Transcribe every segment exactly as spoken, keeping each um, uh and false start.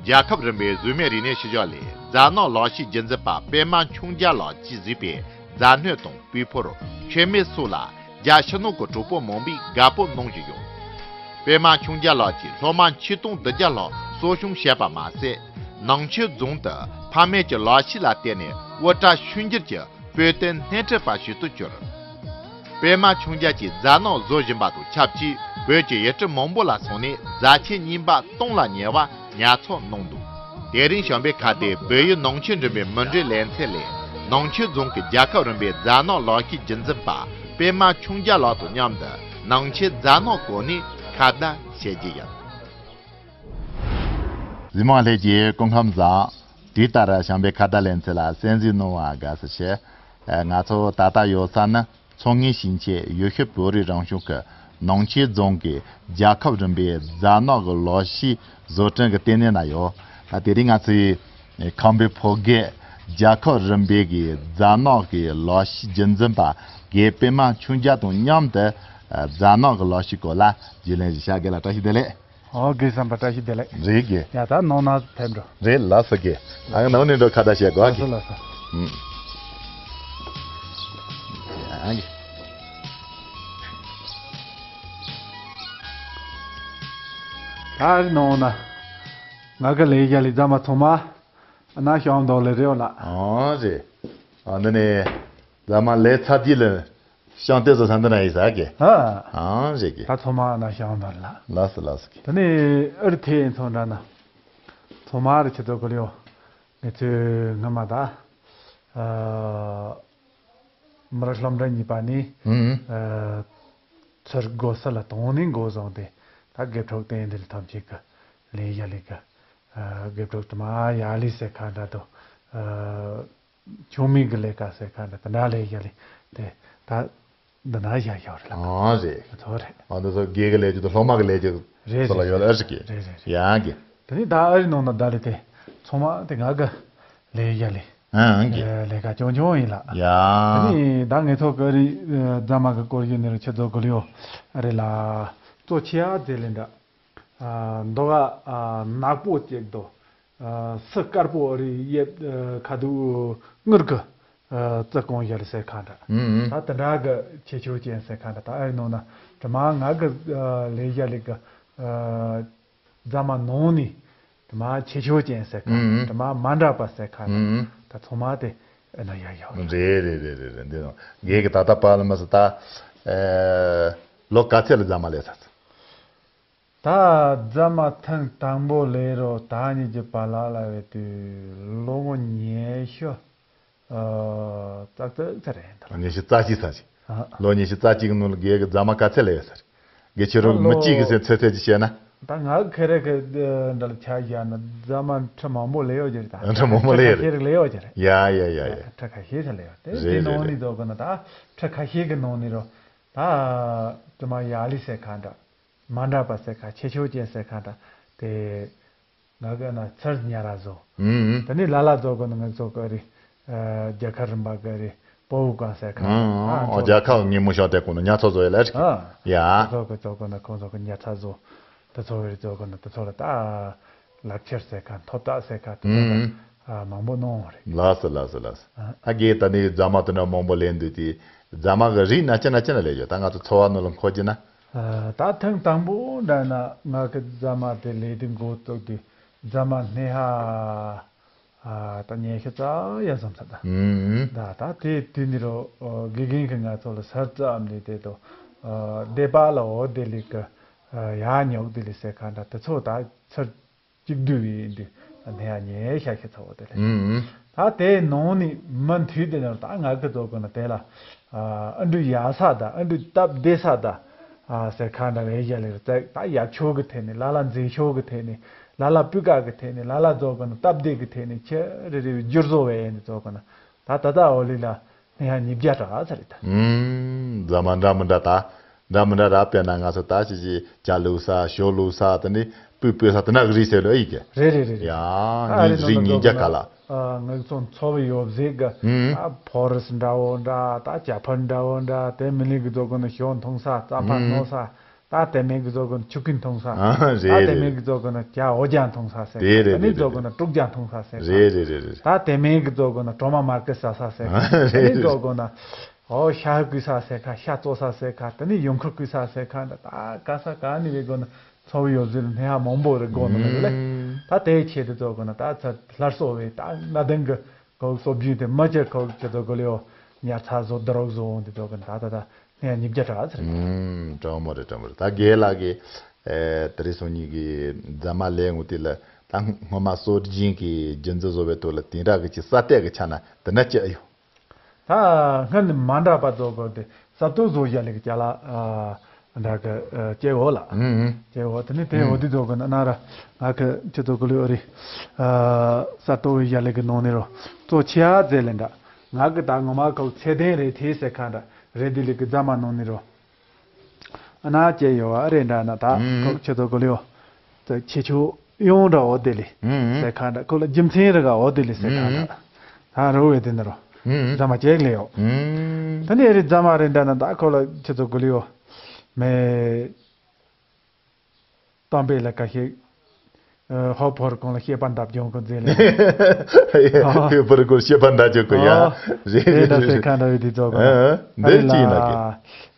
རྒྱལ་ཁབ་རིམ་པའི་གཟུགས་མེད་རིག་གནས་ཤུལ་བཞག་ལས་རྫ་ནག་ལག་ཤེས་རྒྱུན་འཛིན་པ་པད་མ་ཆུང་རྒྱལ་ལགས་ཀྱིས་བཟོས་པའི་རྫ་སྣོད་དང་སྤོས་ཕོར། མཆོད་མེ་སོགས་ལ་རྒྱ་ཕྱི་ནང་གི་གྲོགས་པོ་མང་པོས་དགའ་པོ་གནང་བཞིན་ཡོད། པད་མ་ཆུང་རྒྱལ་ལགས་ཀྱིས་སློབ་མ་ཆིག་སྟོང་བདུན་བརྒྱ་ལྷག་གསོ་སྐྱོང་བྱས་པ་མ་ཟད། ནང་ཆོས་རྫོང་དུ་ཕ་མེས་ཀྱི་ལག་ཤེས་ལ་བརྟེན་ནས་དབུ་སྐྲ་ཆུང་འགྱུར་གྱི་སྤོས་ཏི་སྣེ་ཁྲིད་པ་ཞིག་ཏུ་གྱུར། པད་མ་ཆུང་རྒྱལ་གྱིས་རྫ་ནག་བཟོ་བཞིན་པ་དང་ཆབས་ཅིག་བོད་ཀྱི་ཡུལ་གྲུ་མང་པོ་ལ་སོང་ནས་རྫ་ཆས་རྙིང་པ་སྟོང་ལ་ཉེ་བ་ཉར་ཚགས་གནང་འདུག་དེ་རིང་བྱམས་པའི་ཁ་བརྡས་བོད་ཡུལ་ནང་ཆོས་འགྲིམ་པའི་མུ་འབྲེལ་ལེ་ཚན་ལས། ནང་ཆོས་རྫོང་གི་རྒྱལ་ཁབ་རིམ་པའི་རྫ་ནག་ལག་ཤེས་རྒྱུན་འཛིན་པ་པད་མ་ཆུང་རྒྱལ་ལགས་དང་མཉམ་དུ་ནང་ཆོས་རྫ་ནག་སྐོར་ནས་ཁ་བརྡ་བྱེད་རྒྱུ་ཡིན། གཟིགས་མོ་བ་ལྷན་རྒྱས་སྐུ་ཁམས་བཟང་། དུས་ལྟར་བྱམས་པའི་ཁ་བརྡ་ལེ་ཚན་ལ་གསན་གཟིགས་གནང་བར་དགའ་བསུ་ཆེ། ང་ཚོ་ད་ལྟ་ཡོད་ས་ནི་མཚོ་སྔོན་ཞིང་ཆེན་ཡུལ་ཤུལ་བོད་རིགས་རང་སྐྱོང་ཁུལ་ནང་ཆོས་རྫོང་གི་རྒྱལ་ཁབ་རིམ་པའི་རྫ་ནག་གི་ལག་ཤེས་བཟོ་སྐྲུན་གྱི་ལྟེ་གནས་ན་ཡོད། དེ་རིང་ང་ཚོའི་ཁམས་པའི་ཕོ་རྒྱས་རྒྱལ་ཁབ་རིམ་པའི་གི་རྫ་ནག་གི་ལག་ཤེས་རྒྱུན་འཛིན་པ་རྒན་པད་མ་ཆུང་རྒྱལ་དང་མཉམ་དུ་རྫ་ནག་གི་ལག་ཤེས་སྐོར་ལ་རྒྱུས་ལོན་ཞིག་བྱ་དགོས་ལ། བཀྲ་ཤིས་བདེ་ལེགས། ཨོ་དགེ་བསམ་པ་བཀྲ་ཤིས་བདེ་ལེགས། རེད་དགེ། ཡ་ད་ནང་ན་ཕེབས་འགྲོ། རེད་ལགས་སོ་དགེ། ཨ་ནང་ནས་འགྲོ་ཁ་བརྡ་བྱེད་དགོས་ལགས་སོ་ལགས་སོ། ཨུམ། ཡ་དགེ། ད་རེས་ནང་ན་ང་གི་ལས་ཀ་ལས་རྫ་མ་ཚང་མ་ཨ་ན་ཤང་དོ་ལས་རེད་ལ། ཨོ་རེད། ཨ་འདི་ནས་རྫ་མ་ལས་ཚར་དུས་ལ། ཤང་ཏེ་ཟོ་ས་འདི་ན་ཡིན་ས་གི། ཨ། ཨང་རེད་གི། ད་ཚོ་མ་ན་ཤང་འདོན་ལ། ལགས་སོ་ལགས་སོ་གི། ད་ནི་ཨར་ཐེ་ཚོ་འདྲ་ན། ཚོ་མ་རི་ཆེ་ཚོ་གོ་ལིའོ། ངེ་ཚོའི་སྔ་མ་ད། ཨ། མི་རབས་སློབ་གྲྭ་གཉིས་པ་ནི། ཨུ། ཨ། ཚུར་སྒོ་ས་ལ་དོང་ནི་འགོ་བཟུང་སྟེ། ད་དགེ་ཕྲུག་བསྟན་འཛིན་ཐམས་ཅད་ཀྱི་ལས་ཡ་ལས་ཀ། ཨ། དགེ་ཕྲུག་དུ་མ་ཡ་ལི་སེ་ཁ་འདྲ་དོ། ཨ། ཆུང་མིང་གི་ལས་ཀ་ཟེར་ཁ་འདྲ་དེ་འདྲ་ལས་ཡ་ལས་དེ་ད་འདི་ན་ཡ་ཡོད་རེད་ལ། ཨང་རེད། ཚོ་རེད། ཨ་འདི་ཚོ་དགེ་གི་ལས་རྒྱུ་དང་སློབ་མ་གི་ལས་རྒྱུ་རེད་ཚོ་ལ་ཡོད་ལ་ཨ་ཞིག་གི། རེད་རེད་རེད། ཡང་གི། དེ་ནི་ད་ཨ་རི་ནང་ན་ད་ལས་དེ་ཚང་མ་དེ་ང་གི་ལས་ཡ་ལས། ཨང་གི། ལས་ཀ་ཆུང་ཆུང་ཡིན་ལ། ཡ། དེ་ནི་ད་ངེ་ཚོ་གི་རི་རྫ་མ་གི་སྐོར་ཡོད་ནི་རུ་ཆེ་ཚོ་གི་ལིའོ་རེད་ལ། གཙོ་ཆེ་ཨ་ཙེ་ལེ་འདྲ། མདོ་ག་ནག་པོ་གཅིག་དོ། སི་དཀར་པོ་རི་གཡས་ཁ་དུ་དངུལ་གི་རྩི་གང་ཡར་ཟེར་ཁ་འདྲ། ད་དེ་འདྲ་གི་ཁྱད་ཆོས་ཅན་ཟེར་ཁ་འདྲ། ད་ཨེ་ནོ་ན་དྲི་མ་ང་གི་ལས་བྱ་ལས་གི་རྫ་མ་ནང་ནས་དྲི་མ་ཁྱད་ཆོས་ཅན་ཟེར་ཁ་འདྲ། དྲི་མ་མ་འདྲ་པ་ཟེར་ཁ་འདྲ། ད་ཚང་མ་དེ་ཨེ་ན་ཡ་ཡོད། རེད་རེད་རེད་རེད་རེད། འདི་ནང་ངེད་ཀྱི་ད་ལྟ་པ་ལ་མ་ཟེར་ད་ལོ་ག་ཚད་ལ་རྫ་མ་ལས་ཚར་སོང་། ད་རྫ་མ་ཐེངས་དང་པོ་ལས་རོ་ད་ཉིད་ཀྱི་པ་ལ་ལ་བའི་དུས་ལོ་ངོ་ཉི་ཤུ་ཙག་ཙག་ཙ་རེད་ད། ཉི་ཤུ་རྩ་གཅིག་ཚར་ཅིག་ཨ། ལོ་ཉི་ཤུ་རྩ་གཅིག་གི་ནང་ལ་རྒས་ཀྱི་རྫ་མ་ག་ཚད་ལས་ཡོད་ས་རེད། རྒས་ཁྱེད་རང་ལོ་མི་གཅིག་གི་སེམས་ཚད་ཚད་ཅིག་བཤད་ན། ད་ང་ཁེ་རེ་གི་འདྲ་ལ་ཆ་བཞག་ན་རྫ་མ་ཁྲི་མང་པོ་ལས་ཡོད་ཀྱི་རེད་ད། ཁྲི་མང་པོ་ལས་ཡོད་རེད། ཁྲི་ཁ་ཤས་རིགས་ལས་ཡོད་ཀྱི་རེད། ཡ་ཡ་ཡ་ཡ། ཁྲི་ཁ་ཤས་ཚར་ལས་ཡོད་དེ། རེད་དེ་རེད་ནང་ནས་རེད། རྫོགས་གི་ན་ད་ཁྲི་ཁ་ཤས་གི་ནང་ནས་རོ། ད་དྲི་མ་ཡ་ལི་ཟེར་ཁ་འདྲ། མ་འདྲ་པ་ཟེར་ཁ་ཁྱད་ཆོས་ཅན་ཟེར་ཁ་འདྲ། དེ་ང་གི་ན་ཚར་ཉ་ར་བཟོ། ཨུམ། དེ་ནས་ལ་ལ་བཟོ་གི་ན་ང་ཚོ་གི་རི། རྒྱལ་ཁབ་རིམ་པ་གི་རི་པོ་བུ་གང་ཟེར་ཁ། ཨུམ། ཨ་ཨོ་ཚོ་རྒྱལ་ཁབ་ཉིན་མོ་ཤོག་དེ་ཀུན་ནས་ཉ་ཚོ་བཟོ་ཡ་ལ་རི། ཨ། ཡ། ཁོ་ཚོ་གི་བཟོ་གི་ན་ཁོ་ཚོ་གི་ཉ་ཚ་བཟོ། དེ་ཚོ་གི་རི་བཟོ་གི་ན་དེ་ཚོ་ལ་ད། ལག་ཁྱེར་ཟེར་ཁ་ཐོབ་ཐང་ཟེར་ཁ་དེ་ཚོ་ལ་ཨུམ། ཨ་མང་པོ་གནང་བ་རེད། ལགས་སོ་ལགས་སོ་ལགས་སོ། ཨ། ཨ་རྒས་ད་ནི་རྫ་མ་དེ་འདྲ་མང་པོ་ལེན་འདུག་དེ་རྫ་མ་གི་རིགས་ན་ཅི་ན་ཅི་ན་ལས་ཡོད་ད་ང་ཚོ་འཚོ་བ་ནང་ལ་འཁོར་གྱི་ན། ཨ། ད་ཐེངས་དང་པོ་འདྲ་ན་ང་གི་རྫ་མ་དེ་ལས་དེ་འགོ་བཙུགས་དུས་རྫ་མ་སྣེ་ཧ་ཨ་ད་ཉལ་ཤི་ཙ་ཡ་བཟོམ་ཚ་ད། ཨུམ། ད་ད་དེ་དུས་ནི་རོ་དགེ་རྒན་གྱི་ང་ཚོ་ལ་སར་རྩ་ཨམ་ནི་དེ་དོ་སྡེ་པ་ལ་འོ་དེ་ལི་གི་ཡ་ཉོག་དེ་ལི་ཟེར་ཁ་འདྲ་དེ་ཚོ་ད་ཚར། གཅིག་བསྡུས་པའི་འདི་ནས་ཡང་ཉེ་ཤ་ཤེ་ཚ་བོ་དེ་ལས། ཨུམ། ད་དེའི་ནང་ནས་མུ་མཐུད་དེ་ནོར་ད་ང་གི་ཚོ་གི་ན་དེ་ལ་ཨ་འབྲུ་ཡག་ས་དང་ཨ་འབྲུ་སྟབས་བདེ་ས་དང་ཨ་ཟེར་ཁ་འདྲ་བའི་ཡ་ལེ་རྩ་ད་ཡག་ཕྱོགས་ཀྱི་ཐད་ནས་ལ་ལ་མཛེས་ཕྱོགས་ཀྱི་ཐད་ནས་ལ་ལ་སྤུས་ཀ་གི་ཐད་ནས་ལ་ལ་ཚོ་གི་ན་སྟབས་བདེ་གི་ཐད་ནས་ཁྱེད་རེ་རེ་བའི་བསྒྱུར་བཟོ་བའི་ཡ་ནི་ཚོ་གི་ན་ད་ད་ད་འོ་ལི་ལ། ཡང་ཉིས་བརྒྱ་གྲགས་ཚར་རེད་ད། ཨུམ། རྫ་མ་འདྲ་མི་འདྲ་ད། འདྲ་མི་འདྲ་ར་དཔེར་ན་ང་ཚོ་ད་ཅི་ཅི་ཇ་བླུགས་ས་ཞོ་བླུགས་ས་དེ་ནི་སྤུས་སྤོས་ས་དེ་འདྲ་གི་རིགས་ཟེར་ལོ་ཨེ་ཡིན་གི། རེད་རེད་རེད་རེད། ཡང་ཨ་ངས་རེད་རིགས་ཉིས་བརྒྱ་ག་ལ། ཨ་ངས་ཚོ་འཚོ་བའི་ཡོ་བཟེ་གི། ཨུམ། ཨ་ཕོ་རིས་འདྲ་བོ་འདྲ་ད་ཇ་ཕར་འདྲ་བོ་འདྲ་དེ་མི་ལི་གི་ཚོ་གི་ནི་ཞོ་འཐུང་ས་རྩ་ཕར་ཨུམ། སྣོ་ས། ད་དེ་མིན་གྱི་བཟོ་དགོས་ན་ཆུ་ཀུན་འཐུང་ས། ཨ་རེད་ད་དེ་རེད་མིན་གྱི་བཟོ་དགོས་ན་ཇ་འོ་ཇ་འཐུང་ས་ཟེར་དེ་ཁ། རེད་དེ་མིན་རེད་བཟོ་རེད་དགོས་ན་དཀྲུག་ཇ་འཐུང་ས་ཟེར་ཁ། རེད་རེད་རེད་རེད། ད་དེ་མིན་གྱི་བཟོ་དགོས་ན་གྲོ་མ་མར་ཀི་ཟ་ས་ཟེར་ཁ། དེ་མིན་རེད་བཟོ་རེད། དགོས་ན་ཨོ་ཤ་བསྐུས་ས་ཟེར་ཁ། ཤ་བཙོ་ས་ཟེར་ཁ། དེ་ནས་ཡོང་ཁུ་བསྐུས་ས་ཟེར་ཁ། ད་ད་ག་ས་ག་ནས་བས་དགོས་ན་འཚོ་བའི་ཡོ་བྱད་ལ་སྣེ་ཧ་མང་པོ་རེད་དགོས་ནོ་མེད་ལེ། ཨུམ། ད་དེའི་ཆེད་དུ་བཟོ་དགོས་ན་ད་ཚ་སླར་གསོ་བའི་ད་གནའ་དེང་གི་ཁོ་སྲོལ་རྒྱུན་དེ་མ་བཅད་ཁོ་ཁྱེད་ཚོ་གོ་ལེའོ། ཉར་ཚགས་བཟོ་བསྡུ་རོགས་བཟོ་འོང་དེ་ཚོ་གི་ད་ད་ད་ནས་ཉིས་བརྒྱ་གྲགས་ཚར། ཨུམ། དྲང་མོ་རེད་དྲང་མོ་རེད། ད་རྒན་ལགས་ཀྱིས་ཨེ་དེ་རིང་སང་ཉིན་གྱི་རྫ་མ་ལས་འོང་དེ་ལ་ད་སྔོན་མ་སྲོལ་རྒྱུན་གྱི་རྒྱུན་འཛིན་བཟོ་བའི་ཐོག་ལ་དེང་རབས་ཀྱི་ཅིག་ས་སྟེགས་ཀྱི་ཆ་ན་དེ་འདྲ་ཅི་ཨེ་ཡོད། ད་སྔར་ནས་མ་འདྲ་བ་བཟོ་དགོས་ཏེ་ས་སྟོད་བཟོ་བཞག་ལས་ཀྱི་ཅ་ལག་ཨ་འདྲ་གི་ཨ་སྐྱེ་བོ་ལ། ཨུམ་ཨུམ། སྐྱེ་བོ་དེ་ནི་དེ་ཨུམ། འོ་དེ་བཟོ་དགོས་ན་ན་ར་ང་གི་ཁྱེད་ཚོ་གི་ལུས་རེད། ཨ་ས་སྟོད་བཞག་ལས་ཀྱི་ནང་ནས་རོ་གཙོ་ཆེ་ཨ་ཟེར་ལེ་འདྲ། ང་གི་ད་ངོ་མ་ཁོ་ཚད་ལྡན་རེད་དེ་ཟེར་ཁ་འདྲ་རེད། དེ་ལས་ཀྱི་རྫ་མ་ནང་ནས་རོ། ཨ་ན་ཅེ་ཡོ་ཨ་རེ་འདྲ་ན་ད་ཨུམ། ཁོ་ཁྱེད་ཚོ་གོ་ལེ་ཡོ། ད་ཁྱེད་ཆོ་ཡོང་འདྲ་འོ་དེ་ལེ། ཨུམ། ཟེར་ཁ་འདྲ་ཁོ་ལ་རྒྱུ་མཚན་རེ་ག་འོ་དེ་ལེ་ཟེར་ཁ་འདྲ། ཨུམ། ད་རོ་བའི་དེ་ནི་རོ། ཨུམ། ཟ་མ་ཅེག་ལེ་ཡོ། ཨུམ། ད་ནི་རེ་རྫ་མ་རེ་འདྲ་ན་ད་ཁོ་ལ་ཁྱེད་ཚོ་གོ་ལེ་ཡོ། མེ། གཏམ་དཔེ་ལ་ཁ་ཤས། ཧོ་ཕོར་གོང་ལ་ཤེས་པ་འདབ་ལྗོངས་ཀྱི་མཛེས་ལ། ཧོ་ཕོར་གོང་ཤེས་པ་འདབ་ལྗོངས་ཀྱི་ཡ། ཨོ། རེད་དེ་རེད་འདྲ་རེད་སེ་རེད། ཁ་འདྲ་བའི་དེ་ཚོ་གོ་ན། ཨ་ཨ། འདི་ཅི་ཡིན་ན་གི།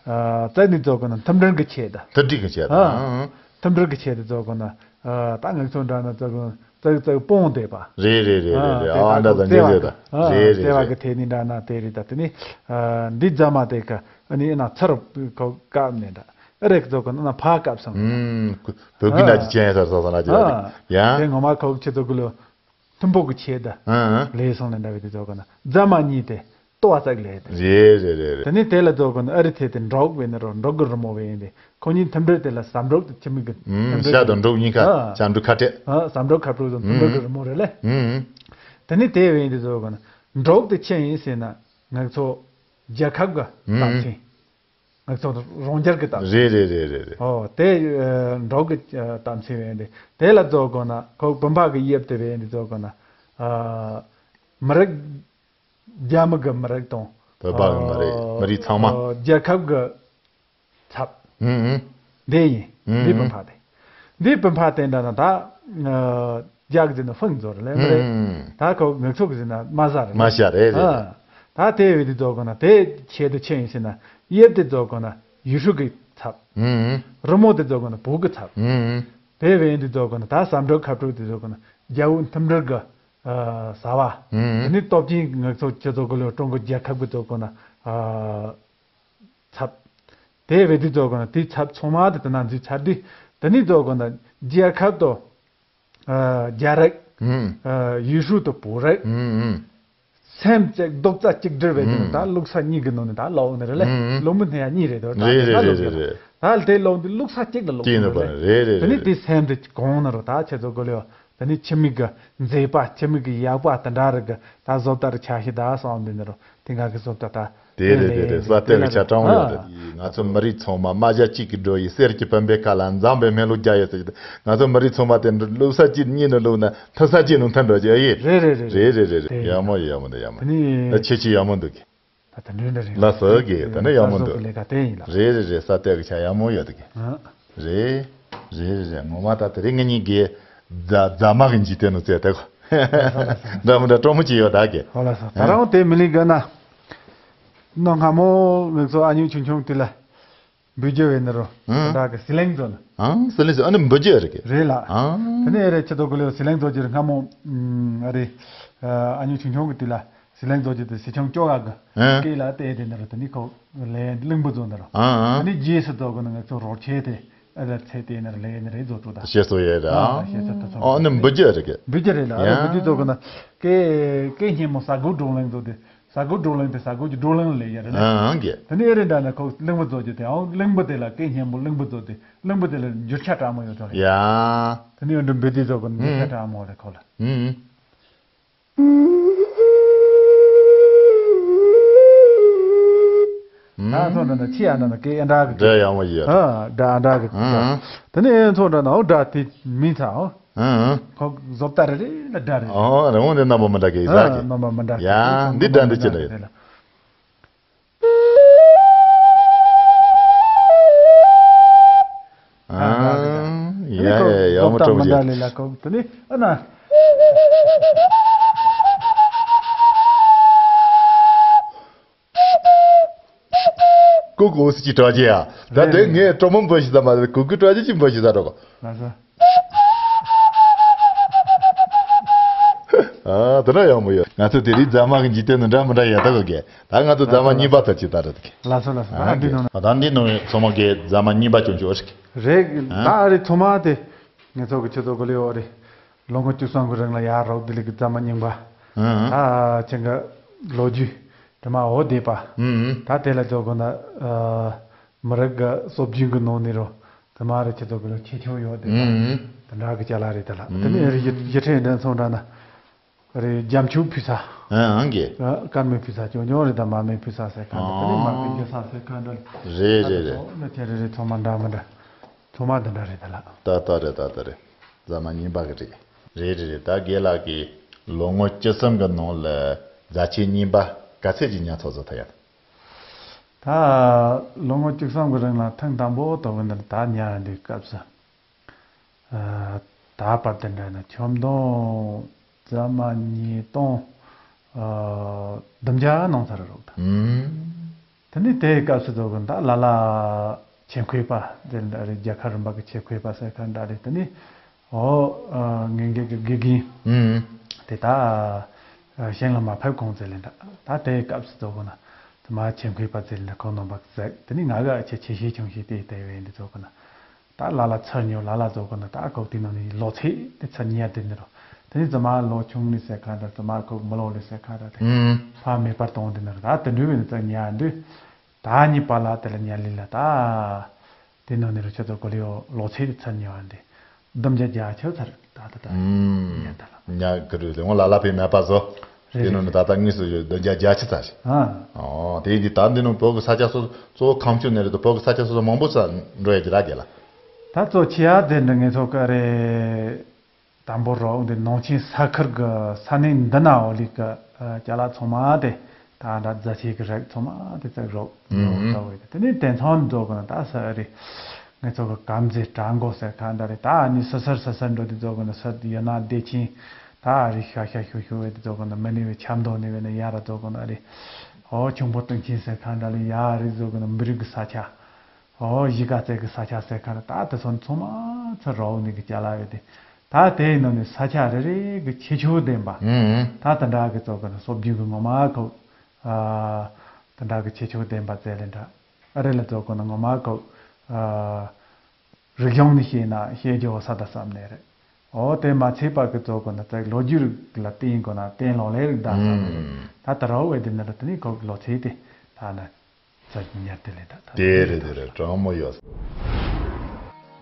ཨ་རྩ་ནས་ཚོ་གོ་ན་མཐུན་སྒྲིལ་གྱི་ཆེད་དུ། མཐུན་སྒྲིལ་གྱི་ཆེད་དུ། ཨ་ཨ། མཐུན་སྒྲིལ་གྱི་ཆེད་དུ་ཚོ་གོ་ན། ཨ་ད་ངག་ཚོ་འདྲ་ན་ཚོ་གོ་ན་ཙག་ཙག་སྤོང་བསྡད་པ། རེད་རེད་རེད་རེད་རེད། ཨ་ཨ་འདྲ་དང་ཉེ་རེད་ད། རེད་རེད་རེད། བརྩེ་བ་གི་ཐད་ནས་འདྲ་ན་དེ་རེད་ད་དེ་ནི། ཨ་འདི་རྫ་མ་དེ་ཀ་ཨ་ནི་ཨ་ན་ཚར་གོ་བཀབ་ནས་འདྲ། ཨ་རེ་ཚོ་གོ་ན་ཕ་སྐབས་སམ། ཨུམ། བོད་ཀྱི་ན་ཅི་ཅན་ཡ་སར་ས་ས་ན་ཅི་ཡ། དེ་ངོ་མ་ཁོ་ཁྱེད་ཚོ་གི་ལོ་མཐུན་པོ་གི་ཆེད་དུ་ལས་སོང་ལས་འདྲ་བའི་དེ་ཚོ་གོ་ན་རྫ་མ་གཉིས་དེ་ལྟོ་བ་ཙག་ལས་དེ། རེད་རེད་རེད་རེད། དེ་ནི་དེ་ལ་ཚོ་གོ་ན་ཨ་རི་ཐེ་དེ་འབྲོག་བས་ནི་རོ་འབྲོག་གི་རི་མོ་བས་ཡིན་ཏེ་ཁོ་གཉིས་མཐུན་སྒྲིལ་དེ་ལ་ཟམ་འབྲོག་དེ་ཁྱིམ་མི་གི་ཨུམ། ཤ་དང་འབྲོག་གཉིས་ཀ་ཨ་ཤ་འབྲོག་ཁ་ཕྲལ། ཨ་ཟམ་འབྲོག་ཁ་ཕྲལ་ཚོ་མཐུན་སྒྲིལ་གི་རི་མོ་རེད་ལེ། ཨུམ། དེ་ནི་དེ་བས་ཡིན་ཏེ་ཚོ་གོ་ན་འབྲོག་དེ་ཆེ་ཡིན་ཟེར་ན་ང་ཚོ་རྒྱལ་ཁབ་གི་ཨུམ། རྟགས་མཚན། ང་ཚོ་རང་རྒྱལ་གྱི་རྟགས་མཚན། རེད་རེད་རེད་རེད་རེད། ཨོ་དེ་ཨ་འབྲོག་གི་ཨ་རྟགས་མཚན་བས་འདི་དེ་ལ་རྫོགས་དགོས་ན་ཁོ་བུམ་པ་གི་དབྱིབས་དེ་བས་འདི་རྫོགས་དགོས་ན་ཨ་མི་རིགས་རྒྱ་མི་གི་མི་རིགས་དང་བོད་པ་གི་མི་རིགས་ཨ་མི་རིགས་ཚང་མ། ཨ་རྒྱལ་ཁབ་གི་ཚབ། ཨུམ་ཨུམ། དེ་ཡིན། ཨུམ་འདི་བུམ་པ་དེ། འདི་བུམ་པ་དེ་འདྲ་ན་ད་ཨ་རྒྱ་གི་ཟེར་ན་ཧྥུང་ཛོ་རེད་ལེ་མི་རེད། ཨུམ་ད་ཁོ་ངག་ཚོ་གི་ཟེར་ན་མ་ཟ་རེད་མ་ཤ་རེད་རེད། ཨ་ད་དེ་བས་འདི་རྫོགས་དགོས་ན་དེ་ཆེད་དུ་ཆེ་ཡིན་ཟེར་ན་དབྱིབས་དེ་རྫོགས་དགོས་ན་ཡུལ་ཤུལ་གི་ཚབ། ཨུམ་རི་མོ་དེ་རྫོགས་དགོས་ན་བོད་གི་ཚབ། ཨུམ་དེ་བས་འདི་རྫོགས་དགོས་ན་ད་ཟམ་འབྲོག་ཁ་ཕྲུག་དེ་རྫོགས་དགོས་ན་རྒྱལ་པོ་མཐུན་སྒྲིལ་གི་ཨ་བྱ་བ། ཨུམ་དེ་ནི་སྟོབས་ཆེན་ངག་ཚོ་ཁྱེད་ཚོ་གི་ལོ་ཀྲུང་གོ་རྒྱལ་ཁབ་གི་རྫོགས་དགོས་ན་ཨ་ཚབ། དེ་བས་དེ་ཚོ་གོ་ན་དེའི་ཚབ་ཚང་མ་དེ་དེ་ན་འཛུལ་ཚར་དུས་དེ་ནི་ཚོ་གོ་ན་རྒྱལ་ཁབ་དང་ཨ་རྒྱལ་རིགས། ཨུམ། ཨ་ཡུལ་ཤུལ་དང་བོད་རིགས། ཨུམ་ཨུམ། སེམས་གཅིག་རྡོག་རྩ་གཅིག་སྒྲིལ་བའི་དེ་ནི་ཨུམ། ད་བླུག་ས་གཉིས་ཀྱི་ནང་ནས་ད་ལོག་ནི་རེད་ལེ། ཨུམ། བླུག་མི་སྣེ་ཡ་གཉིས་རེད་དོ། ད་རེད་དེ་རེད་ད་རེད་བླུག་རེད་རེད། ད་དེ་ལོག་འདི་བླུག་ས་གཅིག་ལ་ལོག་གཅིག་ནི་ནི་རེད་པ་ལེ། རེད་རེད་དེ་ནི་རེད། དེ་སེམས་དེ་གོང་ན་རོ་ད་ཁྱེད་ཚོ་གོ་ལེ་ཡོ། དེ་ནི་ཁྱིམ་མི་གི་མཛེས་པ་ཁྱིམ་མི་གི་ཡག་པ་དེ་འདྲ་རེ་གི་ད་བཟོ་ལྟ་རུ་ཆ་ཤས་ད་སོང་འདི་ནི་རོ་དེ་ང་གི་བཟོ་ལྟ་ད། དེ་རེད་དེ་རེད། ས་སྟེང་གི་ཆ་དྲང་བོ་ཡོད་དེ། ང་ཚོ་མི་རིགས་ཚང་མ་རྨ་བྱ་གཅིག་གི་སྒྲོ་ཡིས་གསེར་གྱི་བུམ་པའི་ཁ་ལ་འཛམ་བུའི་སྨན་ལུགས་རྒྱ་ཡོད་ཟེར་གྱི་འདུག་ང་ཚོ་མི་རིགས་ཚང་མ་དེ་འདྲ་བླུག་ས་གཅིག་གཉིས་ནས་བླུག་ན་མཐུན་ས་གཅིག་ནས་མཐུན་འགྲོ་གི་ཨེ་ཡིན། རེད་རེད་རེད་རེད་རེད་རེད། ཡག་མོ་ཡོད་ཡག་མོ་འདུག་ཡག་མོ་འདུག་དེ་ནི་ད་ཁྱེད་ཀྱི་ཡག་མོ་འདུག་གི། ད་དེ་འདྲ་འདྲ་རེད། ལ་སོ་གི་ད་ནི་ཡག་མོ་འདུག་ལས་ཀ་དེ་ཡིན་ལ། རེད་རེད་རེད། ས་སྟེང་གི་ཆ་ཡག་མོ་ཡོད་འདུག་གི། ཨ། རེད། རེད་རེད་རེད། ངོ་མ་ད་དེ་རིང་ངེད་གཉིས་ཀྱིས་རྫ་རྫ་མ་གི་འཇིག་རྟེན་ནང་བཙལ་ཏེ་གོ། འདྲ་མི་འདྲ་སྤྲོ་མོ་ཅིག་ཡོད་ད་གི། ཧོ་ལ་སོ། ད་རང་དེ་མི་ལི་ག་ན། ནོ་སྔ་མོ་ངེད་ཚོ་ཨ་ཉུ་ཆུང་ཆུང་དེ་ལ་འབུལ་རྒྱུ་བས་ནི་རོ། ཨང་། ད་གི་སི་ལེང་ཚོ་ལ། ཨང་སི་ལེང་ཚོ་ཨ་ནི་འབུལ་རྒྱུ་རེད་གི། རེད་ལ། ཨང་། དེ་ནས་རེད་ཁྱེད་ཚོ་གི་ལོ་སི་ལེང་ཚོ་ཅིར་སྔ་མོ་ཨ་རེད། ཨ་ཉུ་ཆུང་ཆུང་གི་དེ་ལ། ཟི་ལིང་རྡོ་རྗེ་དེ་ཟི་ཆང་སྐྱོ་ག་གི་ཨ། སྐེ་ལ་བལྟས་དེ་ནི་ར་དེ་ནི་ཁོ་ལས་གླིང་བུ་བཟོ་ནི་ར། ཨ་ཨ། དེ་ནི་རྗེས་སུ་བཟོ་གི་ནི་ང་ཚོ་རོགས་བྱས་ཏེ་ཨ་ལ་ཚེ་དེ་ནི་ར་ལས་ནི་རེད་བཟོ་ཐུབ་ད། ཤེས་སོ་ཡས་ར། ཨ་ཤེས་སོ་ཐུབ་སོང་། ཨ་ནི་འབུ་རྒྱུ་རེད་གི། འབུ་རྒྱུ་རེད་ལ་ཨ་ཡ། རེད་འབུ་རྒྱུ་བཟོ་གི་ན་སྐེ་སྐེ་སྙན་མོ་ས་གོ་བགྲོ་གླེང་བཟོ་དེ་ས་གོ་བགྲོ་གླེང་དེ་ས་གོ་གི་བགྲོ་གླེང་ལས་ཡ་རེད་ལ། ཨ་ཨ་གི། དེ་ནི་ཨེ་རེད་འདྲ་ན་ཁོ་གླིང་བུ་བཟོ་རྒྱུ་དེ་ཨང་གླིང་བུ་དེ་ལ་སྐེ་སྙན་མོ་གླིང་བུ་བཟོ་དེ་གླིང་བུ་དེ་ལ་འགྱུར་ཆ་དྲག་མོ་ཡོད་ཐོག་ཡ། དེ་ནི་ཨེ་འདྲ་འབུ་རྒྱུ་བཟོ་གི་ན་འགྱུར་ཆ་དྲག་མོ་རེད་ཁོ་ལ། ཨུམ། ད་ཚོ་འདྲ་ན་ཆི་ཡ་འདྲ་ན་སྐད་ཡ་འདྲ་གི། འདྲ་ཡག་མོ་ཡོད། ཨ་འདྲ་འདྲ་གི། ཨ་ཨ། དེ་ནས་ཚོ་འདྲ་ན་འོ་འདྲ་དེ་མིན་ཚ་འོ། ཨ་ཨ། ཁོ་བཟོ་ལྟ་རེ་རེ་ལ་འདྲ་རེ། ཨོ་རང་དབང་དེ་རྣམ་པ་མི་འདྲ་གི་ཡ་ཟ་གི། རྣམ་པ་མི་འདྲ་གི། ཡ་འདི་འདྲ་འདི་ཅི་འདྲ་ཡོད། ཡ་ཡ་ཡ། ཡག་མོ། སྟབས་མི་འདྲ་ལས་ལ་ཁོ་དེ་ནི་ཨ་ན། ཀུ་ཀུ་ཟེར་གྱི་སྒྲ་ཅིག་ཡ། ད་དེ་ངས་གྲོགས་མོ་འབོད་ཤི་ས་མ་རེད། ཀུ་ཀུ་སྒྲ་ཅིག་ཅིག་འབོད་ཤི་ས་འགྲོ་གོ། ལགས་སོ། ཨ། དེ་འདྲ་ཡག་མོ་ཡོད། ང་ཚོ་དེ་རིང་རྫ་མ་གི་འཇིག་རྟེན་ནང་འདྲ་མི་འདྲ་ཡོད་ད་གོ་གི། ད་ང་ཚོ་རྫ་མ་གཉིས་པ་ད་ཅིག་ད་རེད་གི། ལགས་སོ་ལགས་སོ། ཨ། ད་འདི་ནང་ད་འདི་ནང་ཚང་མ་གི་རྫ་མ་གཉིས་པ་ཅུང་ཅུང་རེད། རེད། ཨ། ད་རེད་ཚང་མ་དེ་ངེད་ཚོ་གི་ཆུ་ཚོད་གོ་ལེ་ཡོད་རེད། ལོ་ངོ་བཅུ་གསུམ་གི་རིང་ལ་ཡར་རོགས་དེ་ལས་གི་རྫ་མ་རྙིང་པ། ཨ། ད་ཁྱེད་ཀྱི་ལོ་རྒྱུས་དྲི་མ་འོ་བསྡད་པ། ཨ། ད་དེ་ལ་ཚོ་གོ་ན་ཨ་མི་རིགས་གི་སྲོལ་རྒྱུན་གི་ནང་ནས་རོ་དེ་མ་རེད། ཁྱེད་ཚོ་གི་ལོ་ཁྱད་ཆོས་ཡོད་བསྡད་པ། ཨ། དེ་འདྲ་གི་ཅ་ལག་རེད་ད་ལ། དེ་ནས་ཨ། རི་ཡི་ཡི་ཁྲི་འདྲ་ཚོ་འདྲ་ན་རི་རྒྱ་མཆོག་ཕུལ་ས། ཨ། ཨང་གི། ཨ། སྐར་མའི་ཕུལ་ས་ཅོ་ཉོ་རེད། ད་མ་མའི་ཕུལ་ས་ཟེར་ཁ་འདྲ། དེ་ནས་མ་གི་རྒྱུ་ས་ཟེར་ཁ་འདྲ། རེད་རེད་རེད། ཨ། ཚོ་ན་ཁྱེད་རེ་རེ་ཚོ་མ་འདྲ་མི་འདྲ། ཚོ་མ་འདི་འདྲ་རེད་ད་ལ། ད་ལྟ་རེད། ད་ལྟ་རེད། རྫ་མ་རྙིང་པ་གི་རེད། རེད་རེད་རེད། ད་རྒན་ལགས་ཀྱིས་ལོ་ངོ་བཅུ་གསུམ་གི་ནང་ལ་རྫ་ཆས་རྙིང་པ་ག་ཚད་ཅིག་ཉར་ཚགས་བཟོ་ཐུབ་ཡ། ད་ལོ་ངོ་བཅུ་གསུམ་གི་རིང་ལ་ཐེངས་དང་པོ་ལྟ་བུ་འདི་ད་ཉར་འདི་སྐབས་སུ། ཨ། ད་བར་དུ་འདྲ་ན་ཁྱོན་བསྡོམས་རྫ་མ་ཉིས་སྟོང་ཨ་བདུན་བརྒྱ་ནང་ཚར་རོགས་ད། ཨུམ། དེ་ནས་དེའི་སྐབས་སུ་ཚོ་གི་ད་ལ་ལ་ཆེད་མཁས་པ་དེ་འདྲ་རེད། རྒྱལ་ཁབ་རིམ་པ་གི་ཆེད་མཁས་པ་ཟེར་ཁ་འདྲ་རེད། དེ་ནས་ཨོ་ཨ་ངན་གེ་གི་དགེ་རྒན། ཨུམ། དེ་ད་ཨ་གཞན་ལ་མ་ཕེབས་གོང་ཚེ་ལས་འདྲ། ད་དེའི་སྐབས་སུ་ཚོ་གི་ན་དེ་མ་ཆེད་མཁས་པ་ཚེ་ལས་འདྲ་ཁོ་ནང་པ་ཟེར། དེ་ནས་ང་གི་ཨ་ཆེ་ཆེ་ཤེས་ཆུང་ཤེས་དེ་ལྟ་བས་འདི་ཚོ་གི་ན། ད་ལ་ལ་ཚར་ཉོ། ལ་ལ་ཚོ་གི་ན་ད་ཁོག་དེ་ནང་ནས་ལོ་ཚད་དེ་ཚར་ཉར་དེ་ནི་རོ། དེ་ནས་ཙི་མ་ལོ་ཆུང་ནས་ཟེར་ཁ་འདྲ། ཙི་མ་ཁོག་མི་ལོ་ལས་ཟེར་ཁ་འདྲ་དེ། ཨུམ། ཕ་མེད་པར་གཏོང་དེ་ནི་རོ། ད་དེ་འདྲ་བས་ནི་ཚར་ཉར་འདི། ད་གཉིས་པ་ལ་དེ་ལ་ཉར་ལི་ལ་ད། དེ་ནང་ནས་རོ་ཁྱོད་ཚོ་གོ་ལེ་ཡོ་ལོ་ཚད་དེ་ཚར་ཉར་འདི། བདུན་བརྒྱ་བརྒྱད་ཅུ་ཚར་ད་ད་ད། ཨུམ། ཉར་ད་ལ། ཉར་གི་རུ་ལེ་ངོ་ལ་ལ་པའི་མེད་པ་བཟོ། རེད་དེ་ནང་ནས་རེད། ད་ལྟ་དངོས་སུ་བདུན་བརྒྱ་བརྒྱད་ཅུ་ཙམ་ཞིག་ཨ། ཨོ། དེ་ཡིན་དུས་ད་འདི་ནང་བོད་ཀྱི་ས་ཆ་སོ་གཙོ་བོ་ཁམས་ཕྱོགས་ནས་རེད་དོ། བོད་ཀྱི་ས་ཆ་སོ་སོ་མང་པོ་ས་འགྲོ་ཡ་གི་ར་རྒྱལ་ལ། ད་གཙོ་ཆེ་ཡ་དེ་འདྲ་ངེད་ཚོ་ག་རེ། དང་པོ་རོགས་འདི་ནང་ཆེན་ས་ཁུལ་གྱི་ས་གནས་འདི་ན་འོ་ལི་གི་ཅ་ལག་ཚང་མ་དེ་ད་འདྲ་རྫ་ཆས་ཀྱི་རིགས་ཚང་མ་དེ་བཙུགས་རོགས་ཨུ་ཧུམ། ལྟ་བུ་ཡོད། དེ་ནས་དེང་སང་འགྲོ་གི་ན་ད་ས་རེད། ངེད་ཚོ་གི་གམ་རྫས་བྲག་མགོ་ཟེར་ཁ་འདྲ་རེད། ད་ནི་སི་སར་སི་སར་འགྲོ་དེ་ཚོ་གི་ན་ས་ཡོད་ན་བདེ་ཆེན། ད་རི་ཤ་ཤ་ཤུ་ཤུ་བས་དེ་ཚོ་གི་ན་མི་ནི་བས་ཆབ་མདོ་ནི་བས་ན་ཡ་ར་ཚོ་གི་ན་རི། ཨོ་ཁྱུང་པོ་སྟོན་ཆེན་ཟེར་ཁ་འདྲ་ལི་ཡ་རི་ཚོ་གི་ན་མི་རིགས་གི་ས་ཆ། ཨོ་གཞིས་ཀ་རྩེ་གི་ས་ཆ་ཟེར་ཁ་འདྲ། ད་དེ་ཚོ་ཚང་མ་ཚུར་རོགས་ནི་གི་ཅ་ལག་ཡོད་དེ། ད་དེའི་ནང་ནས་ས་ཆ་རེ་རེ་གི་ཁྱད་ཆོས་ལྡན་པ། ཨུ་ཧུམ། ད་དེ་འདྲ་གི་ཚོ་གི་ན་སྲོལ་རྒྱུན་གི་ངོ་མ་ཁོ། ཨ་དེ་འདྲ་གི་ཁྱད་ཆོས་ལྡན་པ་ཟེར་ལེ་འདྲ། ཨ་རེ་ལ་ཚོ་གི་ན་ངོ་མ་ཁོ། ཨ། རིག་གཞུང་ནས་བཤད་ན་བཤད་རྒྱུ་ས་ད་བསམ་ནས་རེད། འོ་དེ་མ་ཚད་པ་གི་ཚོ་གི་ན་ཚེ་ལོ་རྒྱུས་ལ་བརྟེན་གོ་ན་བརྟེན་ལོ་ལས་རིགས་ད་བསམ་ནས་རེད། ཨུམ། ད་ད་ར་བའི་དེ་ནི་ར་དེ་ནི་ཁོ་གི་ལོ་ཚད་དེ་ད་ན་ཚ་ཉར་དེ་ལས་ད་ད་དེ་རེད་དེ་རེད། དྲང་མོ་ཡོད།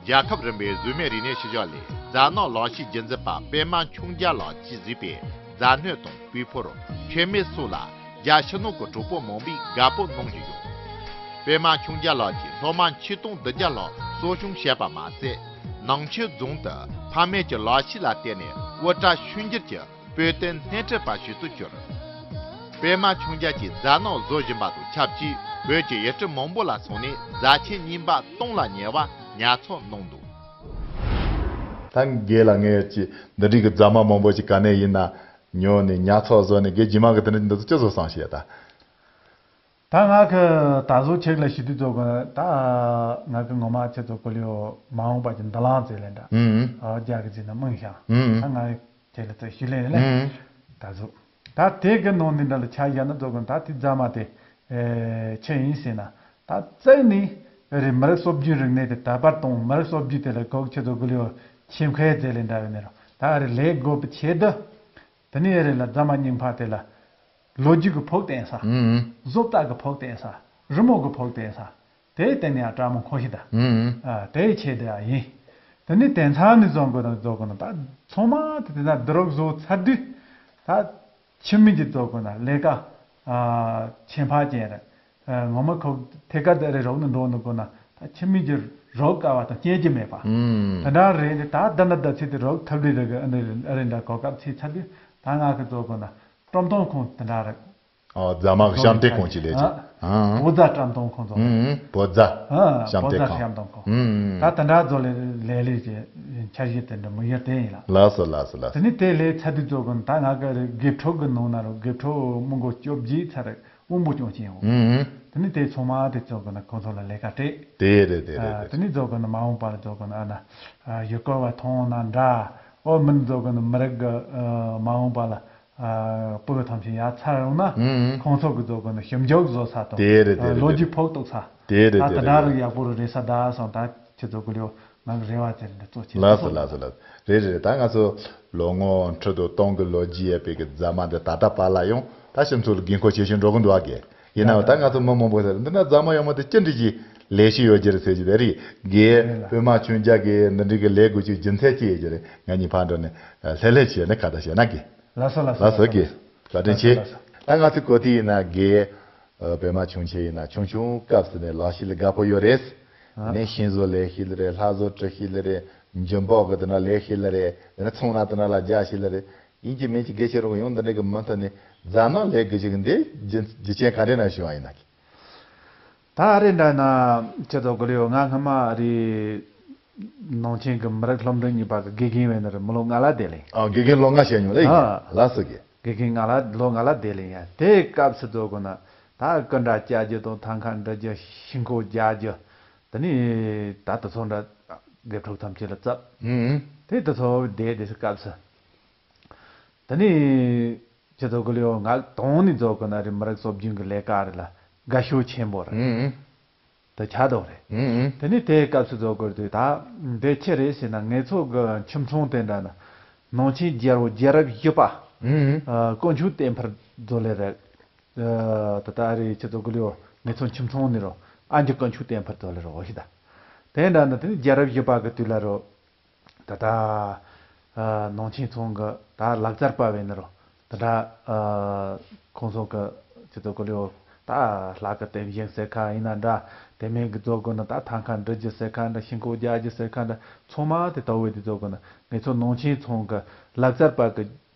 རྒྱལ་ཁབ་རིམ་པའི་གཟུགས་མེད་རིག་གནས་ཤུལ་བཞག་ལས་རྫ་ནག་ལག་ཤེས་རྒྱུན་འཛིན་པ་པད་མ་ཆུང་རྒྱལ་ལགས་ཀྱིས་གཟིགས་པའི་རྫ་སྣོད་དང་སྤོས་ཕོར། ཁྱེར་མེད་སོགས་ལ་རྒྱ་ཕྱི་ནང་གི་གྲོགས་པོ་མང་པོས་དགའ་པོ་གནང་བཞིན་ཡོད། པད་མ་ཆུང་རྒྱལ་ལགས་ཀྱིས་སློབ་མ་ཆིག་སྟོང་བདུན་བརྒྱ་ལྷག་གསོ་སྐྱོང་བྱས་པ་མ་ཟད། ནང་ཆོས་རྫོང་དུ་ཕ་མེས་ཀྱི་ལག་ཤེས་ལ་བརྟེན་ནས་དབུ་སྐྲ་ཆུང་འགྱུར་གྱི་སྤོས་ཏོག་སྣེ་ཁྲིད་པ་ཞིག་ཏུ་གྱུར། པད་མ་ཆུང་རྒྱལ་གྱིས་རྫ་ནག་བཟོ་བཞིན་པ་དང་ཆབས་ཅིག་བོད་ཀྱི་ཡུལ་གྲུ་མང་པོ་ལ་སོང་ནས་རྫ་ཆས་རྙིང་པ་སྟོང་ལ་ཉེ་བ་ཉར་ཚགས་གནང་འདུག་ད་རྒན་ལགས་ངས་ཀྱི་འདི་འདྲའི་གི་རྫ་མ་མང་པོ་ཞིག་ག་ནས་ཡིན་ན་ཉོ་ནས་ཉར་ཚགས་བཟོ་ནས་རྒན་རྗེས་མ་གི་དེ་འདྲ་འདི་ཚོ་ཅི་བཟོ་བསམ་ཤེས་ད། ད་ང་གི་ད་གཟོད་ཆེག་ལ་ཞི་དུས་ཚོགས་གི་ད་ང་གི་ངོ་མ་ཆེ་ཚོ་ཀོ་ལིའོ་མ་འོངས་པ་གི་འདི་ལང་ཚེ་ལེན་འདྲ། ཨུམ། ཨ་རྒྱ་གི་ཚེ་ན་མིང་ཤང་། ཨུམ། ད་ང་ཆེག་ལ་ཚེ་ཞི་ལེན་ལེ། ཨུམ། ད་གཟོད་ད་དེ་གི་ནང་ནས་འདྲ་ལ་ཆ་བཞག་ན་ཚོགས་གི་ད་དེ་རྫ་མ་དེ་ཨེ་ཆེ་ཡིན་ཟེར་ན་ད་བཙལ་ནས་རེ་མི་རིགས་སྲོལ་རྒྱུན་རིག་གནས་དེ་དར་སྤེལ་གཏོང་། མི་རིགས་སྲོལ་རྒྱུན་དེ་ལ་གོ་ཆེ་ཚོ་ཀོ་ལིའོ་ཆེམ་ཁའི་ཚེ་ལེན་འདྲ་བས་ནི་རོ། ད་རེ་ལས་དགོས་པའི་ཆེད་དུ་དེ་ནས་རེ་ལ་རྫ་མ་རྙིང་པ་དེ་ལ། ལོ་རྒྱུས་ཀྱི་ཕོགས་བསྟན་ས། ཨུམ། བཟོ་ལྟ་གི་ཕོགས་བསྟན་ས། རི་མོ་གི་ཕོགས་བསྟན་ས། དེའི་སྟེང་ནས་ཡང་སྤྲ་མོ་འཁོར་ཞིག་དང་། ཨུམ། ཨ་དེའི་ཆེད་དུ་ཡང་ཡིན། དེ་ནས་དེང་སང་ནས་བཟུང་དགོས་དང་བཟོ་དགོས་ན་ད་ཚང་མ་དེ་དེ་ན་བསྡུ་རོགས་བཟོ་ཚར་དུས་ད་ཕྱི་མི་གྱི་བཟོ་དགོས་ན་ལས་ཀ་ཨ་ཆེན་པ་ཅན་རེད། ཨ་ངོ་མ་ཁོ་ཐད་ཀར་དེ་རེ་རོགས་ནས་འགྲོ་ནི་དགོས་ན་ད་ཕྱི་མི་གྱི་རོགས་དཀའ་བ་དང་རྙེད་ཀྱི་མེད་པ། ཨུམ། དེ་འདྲ་རེད། ད་ད་ན་ད་ཚེ་དེ་རོགས་ཐབས་ལས་རེ་གི་ཨ་ནི་རེ་འདྲ་གོ་སྐབས་ཚེ་ཚར་དུས་ད་ང་གི་བཟོ་དགོས་ན། ཀྲོམ་ཏོང་ཁོང་དེ་འདྲ་རེད། ཨ་རྫ་མ་གི་ཤམ་སྟེགས་ཁོང་ཅིག་ལས་ཅིག་ཨ། ཨང་། བོད་ཟླ་བཀྲམ་སྟོན་ཁོང་ཚོ། ཨང་། བོད་ཟླ་ཨང་། བཤམས་བོད་སྟོན་ཟླ་ཁང་། བཤམས་སྟོན་ཁང་། ཨང་། ད་དེ་འདྲ་ཚོ་ལས་ལས་ལས་ཀྱི་འཆར་གཞི་དེ་འདྲ་དམིགས་ཡུལ་དེ་ཡིན་ལ། ལགས་སོ་ལགས་སོ་ལགས་སོ། དེ་ནས་དེ་ལས་ཚར་དུས་ཚོ་གི་ད་ང་གི་དགེ་ཕྲུག་གི་ནང་ན་རུ་དགེ་ཕྲུག་མི་མགོ་བཅོ་བརྒྱད་ཚར་དབང་པོ་སྐྱོན་ཅན་ཡོད། ཨང་། དེ་ནས་དེ་ཚང་མ་དེ་ཚོ་གི་ན་ཁོང་ཚོ་ལ་ལས་ཀ་སྤྲད། དེ་རེད་དེ་རེད་དེ། དེ་ནས་ཚོ་གི་ན་མ་འོངས་པ་ལ་ཚོ་གི་ན་ཨ་ན་ཡུལ་སྐོར་བ་མཐོང་ན་འདྲ། ཨོ་མིན་ཚོ་གི་ན་མི་རིགས་གི་མ་འོངས་པ་ལ། ཨ་སྤུ་གུ་ཐམས་ཅད་ཡར་ཚར་ཡོང་ན། ཨང་། ཁོང་ཚོ་གི་ཚོ་གི་ནི་ཞིབ་འཇུག་བཟོ་ས་དང་། དེ་རེད་དེ་རེད། ལོ་རྒྱུས་ཕོག་གཏུགས་ས། དེ་རེད་ད་དེ་དེ་འདྲ་རེད། རུ་ཡག་པོ་རུ་རེད་ས་ད་སོང་ད་ཁྱེད་ཚོ་གི་ལིའོ་ང་གི་རེ་བ་དེ་རེད་འདི་གཙོ་ཆེ་ལགས་སོ་ལགས་སོ་ལགས། རེད་རེད་རེད། ད་ང་ཚོ་ལོ་ངོ་ཁྲི་དང་སྟོང་གི་ལོ་རྒྱུས་ཡོད་པའི་གི་རྫ་མ་འདི་ད་ལྟ་བར་ལ་ཡང་ད་ཕྱི་ཚུལ་དགོས་མཁོ་ཆེ་ཤོས་འགྲོ་གི་འདུག་ཨ་གི། ཡིན་ནའང་ད་ང་ཚོ་མི་མང་པོ་ཟེར་འདི་ན་རྫ་མ་ཡོད་མ་དེ་ཅི་འདྲ་ཞིག་ལས་ཤིག་ཡོད་རྒྱུ་རེད་ཟེར་གྱི་རེད། རེད་རེད་ལགས། པདྨ་ཆོས་རྒྱལ་གི་འདི་འདྲ་གི་ལས་དགོས་ཀྱི་རྒྱུ་མཚན་ཅི་ཡོད་རྒྱུ་རེད། ང་གཉིས་ཕར་འགྲོ་ནས་ལྷོད་ལྷོད་བྱས་ནས་ཁ་བརྡ་བྱས་ན་གི། ལགས་སོ་ལགས་སོ། ལགས་སོ་གི། བཀའ་དྲིན་ཆེ། ལགས་སོ་ལགས་སོ། ད་ང་ཚོའི་གོ་དེ་ཡིན་ན་གི། ཨ་པདྨ་ཆུང་ཆེ་ཡིན་ན་ཆུང་ཆུང་སྐབས་སུ་ནས་ལག་ཤེས་ལ་དགའ་པོ་ཡོད་རེད། ཨ་ནས་ཤིང་བཟོ་ལས་ཤེས་ལ་རེད། ལྷ་བཟོ་འབྲི་ཤེས་ལ་རེད། འཇུ་འབོག་གི་དེ་ན་ལས་ཤེས་ལ་རེད། དེ་ན་ཚོང་ན་དེ་ན་ལ་རྒྱག་ཤེས་ལ་རེད། ཡིན་གྱི་མིན་གྱི་དགེ་ཆེ་རུང་ཡོང་འདི་འདྲ་གི་མུ་མཐུད་ནས་རྫ་མ་ལས་དགེ་ཅིག་འདི་རྒྱུ་རྒྱུ་རྐྱེན་ག་འདྲ་ན་བྱུང་བ་ཡིན་ན་གི། ད་རེ་འདྲ་ན་ཁྱེད་ཚོ་གི་ལིའོ་ང་སྔ་མ་རེད། ནང་ཆེན་གྱི་མི་རིགས་སློབ་འབྲིང་གཉིས་པ་གི་དགེ་རྒན་བས་ན་རེད་མི་ལོ་ལྔ་ལ་བསྡད་ལེ། ཨ་དགེ་རྒན་ལོ་ལྔ་བྱས་མྱོང་ལེ། ཨ་ལགས་སོ་གི། དགེ་རྒན་ལྔ་ལ་ལོ་ལྔ་ལ་བསྡད་ལེ་ཡ་དེའི་སྐབས་སུ་ཚོ་གི་ན་ད་ཀུན་དགའ་བཅའ་རྒྱུ་དང་ཐང་ཁ་འབྲི་རྒྱུ་ཤིང་ཁོག་རྒྱག་རྒྱུ། དེ་ནས་ད་དེ་ཚོ་འདྲ་དགེ་ཕྲུག་ཐམས་ཅད་ལ་བཙབ། ཨང་། དེ་དེ་ཚོ་བསྡད་དེ་སྐབས་སུ། དེ་ནས་ཁྱེད་ཚོ་གི་ལིའོ་ང་དང་ནི་ཚོ་གི་ན་རེ་མི་རིགས་སློབ་སྦྱོང་གི་ལས་ཀ་རེ་ལ་དགའ་ཤུགས་ཆེན་པོ་རེད། ཨང་ཨང་། དེ་ཆགས་འདུག་རེད། ཨང་ཨང་། དེ་ནས་དེའི་སྐབས་སུ་ཚོ་གི་དུས་ད་འདི་ཆི་རེད་ཟེར་ན་ངེད་ཚོ་གི་ཁྱིམ་ཚང་དེ་འདྲ་ན་ནང་ཆེན་རྒྱལ་པོ་རྒྱལ་རབས་བཞི་པ། ཨང་ཨང་། ཨ་དཀོན་མཆོག་བསྟན་འཕེལ་རྫོགས་ལས་རེད། ཨ་ད་ལྟ་རེད་ཁྱེད་ཚོ་གི་ལིའོ་ངེད་ཚོ་ཁྱིམ་ཚང་ནི་རོ་ཨ་འཇི་དཀོན་མཆོག་བསྟན་འཕེལ་རྫོགས་ལས་རོ་ཞིག་ད། དེ་འདྲ་ན་དེ་ནས་རྒྱལ་རབས་བཞི་པ་གི་དུས་ལ་རོ། ད་ལྟ་ཨ་ནང་ཆེན་ཚང་གི་ད་ལག་རྩལ་པ་བས་ནི་རོ། ད་ལྟ་ཨ་ཁོང་ཚོ་གི་ཁྱེད་ཚོ་གི་ལིའོ་ད་ལྷ་གི་རྟེན་བཞེངས་ཟེར་ཁ་ཡིན་ན་འདྲ། དེ་མིན་གི་རྫོགས་དགོས་ན་ད་ཐང་ཁ་འབྲི་རྒྱུ་ཟེར་ཁ་འདྲ། ཤིང་ཁོག་རྒྱག་རྒྱུ་ཟེར་ཁ་འདྲ། ཚང་མ་དེ་ལྟ་བུ་དེ་རྫོགས་དགོས་ན་ངེད་ཚོ་ནང་ཆེན་ཚང་གི་ལག་རྩལ་པ་གི་